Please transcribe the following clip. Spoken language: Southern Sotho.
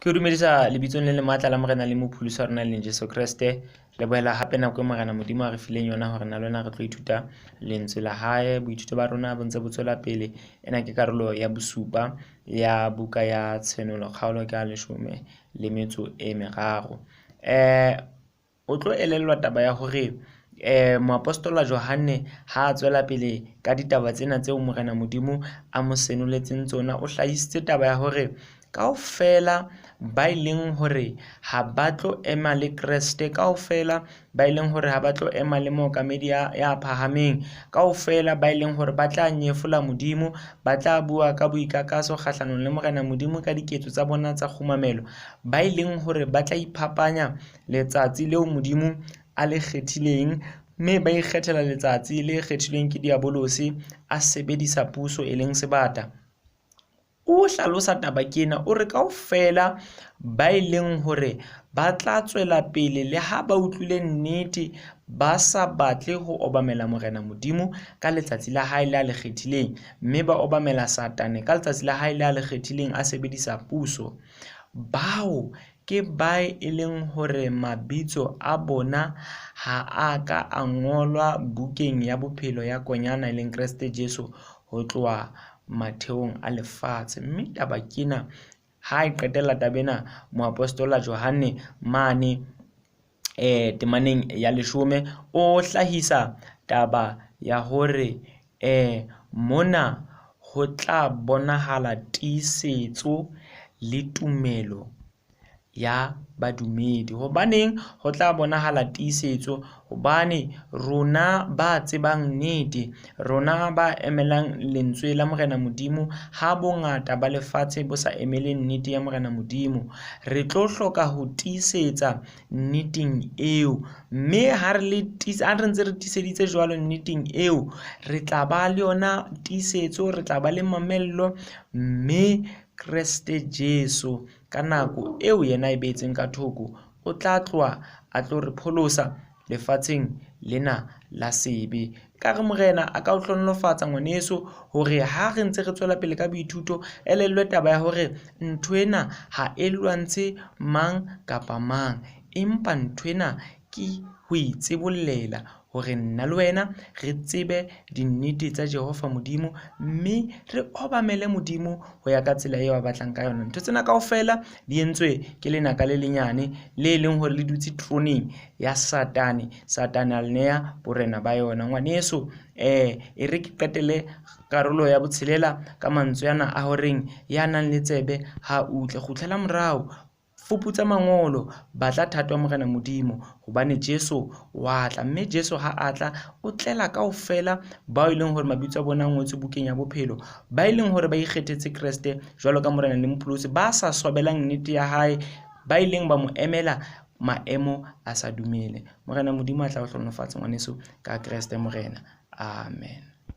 Ke o dumedisa lebitsong le le matla la Morena le Mopholosi wa rona e leng Jesu Kreste. Lebohela hape nako e Morena Modimo a re fileng yona hore na le wena re tlo ithuta lentswe la hae. Boithuto ba rona bo ntse bo tswela pele. Ena ke karolo ya bosupa ya buka ya Tshenolo kgaolo ke ya leshome le metso e meraro. O tlo elellwa taba ya hore moapostola Johanne ha a tswela pele ka ditaba tsena tseo Morena Modimo a mo senoletseng tsona, o hlahisitse taba ya hore kaofela ba e leng hore ha ba tlo ema le Kreste, kaofela ba e leng hore ha ba tlo ema le mookamedi ya, ya phahameng, kaofela ba e leng hore ba tla nyefola Modimo, ba tla bua ka boikakaso kgahlanong le Morena Modimo ka diketso tsa bona tsa kgumamelo, ba e leng hore ba tla iphapanya letsatsi leo Modimo a le kgethileng, mme ba ikgethela letsatsi le kgethilweng ke Diabolose a sebedisa puso e leng sebata. O hlalosa taba ke ena, o re kaofela ba e leng hore ba tla tswela pele le ha ba utlwile nnete ba sa batle ho obamela Morena Modimo ka letsatsi la hae le a le kgethileng, mme ba obamela Satane ka letsatsi la hae le a le kgethileng a sebedisa puso. Bao ke ba e leng hore mabitso a bona ha a ka a ngolwa bukeng ya bophelo ya Konyana e leng Kreste Jesu ho tloha matheong a lefatshe. Mme taba ke ena, ha e qetella taba ena moapostola Johanne mane temaneng ya leshome o hlahisa taba ya hore mona ho tla bonahala tiisetso le tumelo ya badumedi. Hobaneng ho tla bonahala tiisetso? Hobane rona ba tsebang nnete, rona ba emelang lentswe la Morena Modimo, ha bongata ba lefatshe bo sa emele nnete ya Morena Modimo, re tlo hloka ho tiisetsa nneteng eo. Mme ha re le ha re ntse re tiiseditse jwalo nneteng eo, re tla ba le yona tiisetso, re tla ba le mamello, mme Kreste Jesu ka nako eo yena a e beetseng ka thoko, o tla tloha a tlo re pholosa lefatsheng lena la sebe. Ka re Morena a ka o hlohonolofatsa ngwaneso hore ha re ntse re tswela pele ka boithuto, elellwe taba ya hore nthwena ha e lwantshe mang kapa mang, empa nthwena ke ho itsebollela hore nna le wena re tsebe dinnete tsa Jehova Modimo mme re obamele Modimo ho ya ka tsela eo a batlang ka yona. Ntho tsena kaofela di entswe ke lenaka le lenyane le leng hore le dutse troneng ya Satane. Satane a le neya borena ba yona. Ngwaneso e re ke qetele karolo ya botshelela ka mantswe ana a horeng ya nang le tsebe ha utlwe. Kgutlela morao. Fuputsa Mangolo, batla thato ya Morena Modimo, hobane Jesu wa tla, mme Jesu ha a tla, o tlela kaofela bao e leng hore mabitso a bona a ngotswe bukeng ya bophelo, ba e leng hore ba ikgethetse Kreste jwalo ka Morena le Mopholosi, ba sa swabelang nnete ya hae, ba ileng ba mo emela maemo a sa dumele. Morena Modimo a tla o hlohonolofatsa ngwaneso ka Kreste Morena. Amen.